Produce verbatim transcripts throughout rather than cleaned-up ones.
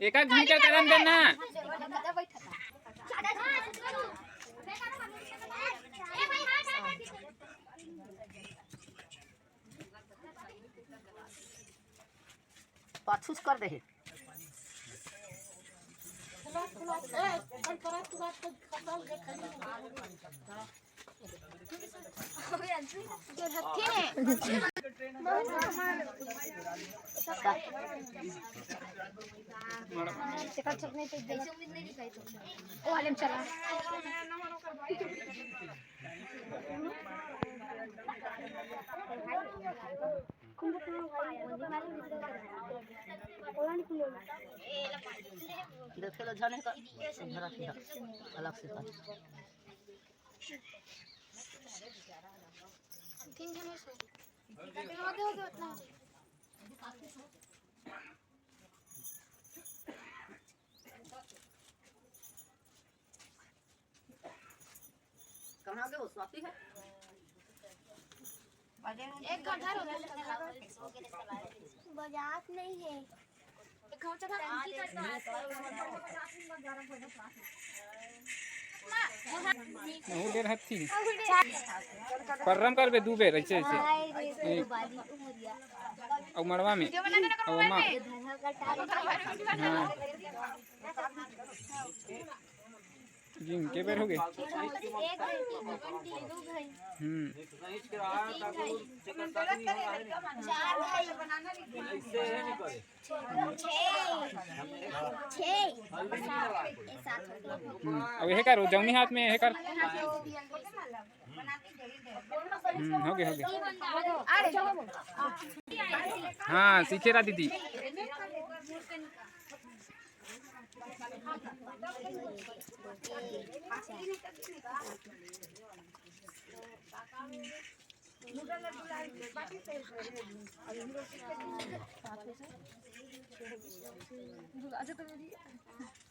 एक आध घंटा करन देना। पाछूस कर दे हे। देखे लो झने का, इधर रख, इधर अलग से कर। तीन झने सो। हाँ, दे दो, उतना हो जाए। कहाँ गए वो स्वाति है? एक घंटा हो गया। बजात नहीं है। बहुत देर हत्थी। पर्रम करबे दू बेर, ऐसे, ऐसे। हाय रे, एक। बाली उमरिया। अउ मड़वा में। अउ ओमा। हाँ। जिम के बेर हो गए? एक घंटी, दो घंटी, दो घंटी। हम्म। तीन घंटी। चार घंटी। छः। छः। हम्म, अब यह कर, जौनी हाथ में यह कर। हम्म, हो गया, हो गया। हाँ, सीखे रहा दीदी।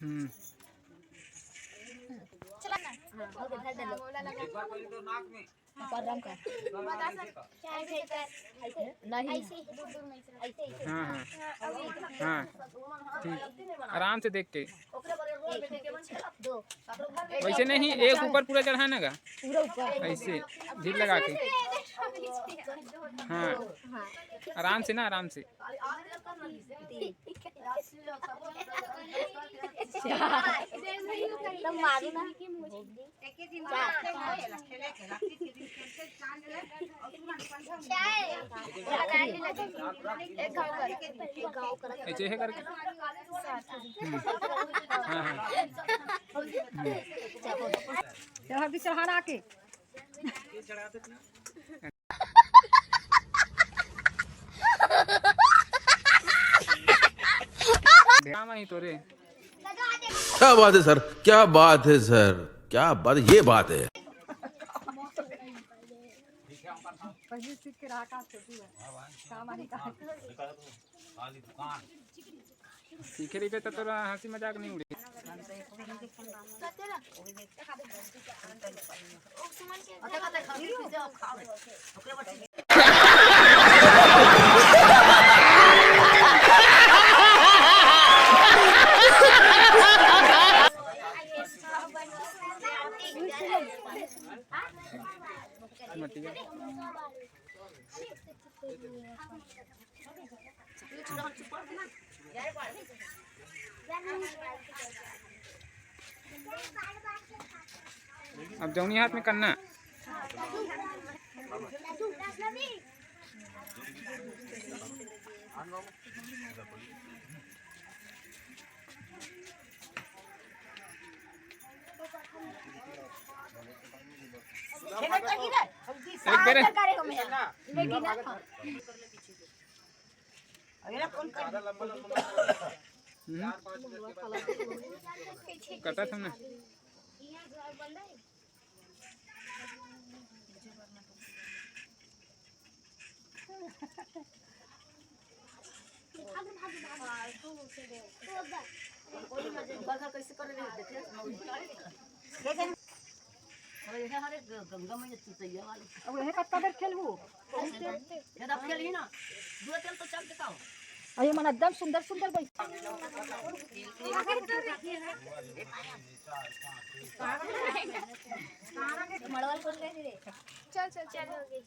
हम्म। चला ना। हाँ, हो गया, धर दे लो। एक बार पहले तो नाक में। परम का। नहीं। हाँ, हाँ। हाँ, ठीक। आराम से देख के। वैसे नहीं, एक ऊपर पूरा चढ़ा ना गा। पूरा ऊपर। ऐसे धीर लगा के। हाँ, आराम से ना, आराम से। तब मारू ना। ऐसे है करके। हम्म। हाँ, हाँ। चढ़ा भी चढ़ा के। ध्यान नहीं तो रे। क्या बात है सर, क्या बात है सर, क्या बात, ये बात है। पहले सीख के रहा, काम छोटी है, काम आने का। सीखे रहिबे त तोरा हंसी मजाक नहीं उड़े। अब जौनी हाथ में करना। एक बेर। हम्म। कटा था ना। कैसे कर रहे हैं, देख ले। अरे, ये हरे ग-, गंगा मैया चुतैया वाली। अब यही कत्ता देर खेलबू? ये अब खेल ही ना। दो तेल तो चल देता हो। अरे मन एकदम सुंदर सुंदर बैठ। चल, चल, चल, हो गई।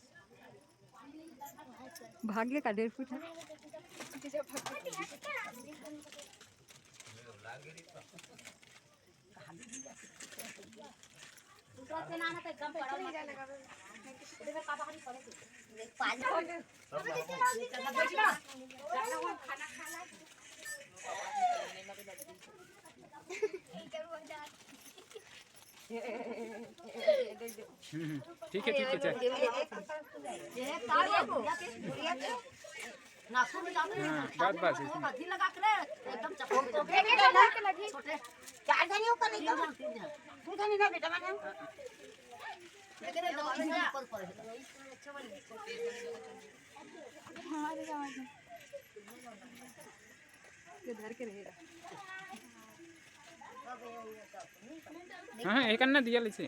भाग ले का डेढ़ फुट है। हम्म, हम्म, ठीक है, ठीक है, चल। हाँ, बस, बस, इसमें। चार जने ऊपर नहीं जाओ। तू तो नहीं ना बेटा, मैंने। ये धर के रहेगा। हाँ, एक अन्ना दिया लीजिए।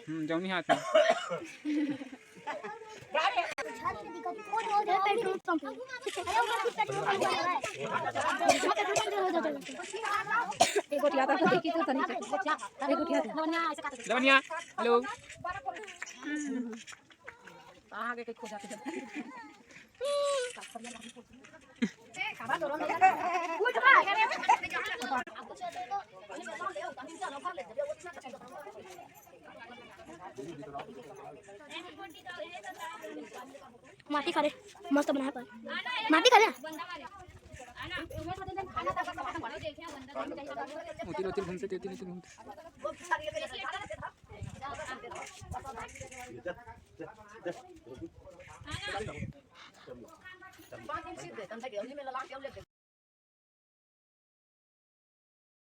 हम्म, जौनी हाथ में। Petrol pump. एक गोटिया था, तो देखी तो तनी। एक गोटिया था। लवनिया, हेलो। कहाँ गए, कहीं खो जाते हैं। माटी खा रे, मस्त बनाया पर। माटी खा रे। उतिर, उतिर घूमते, उतिर, उतिर घूमते।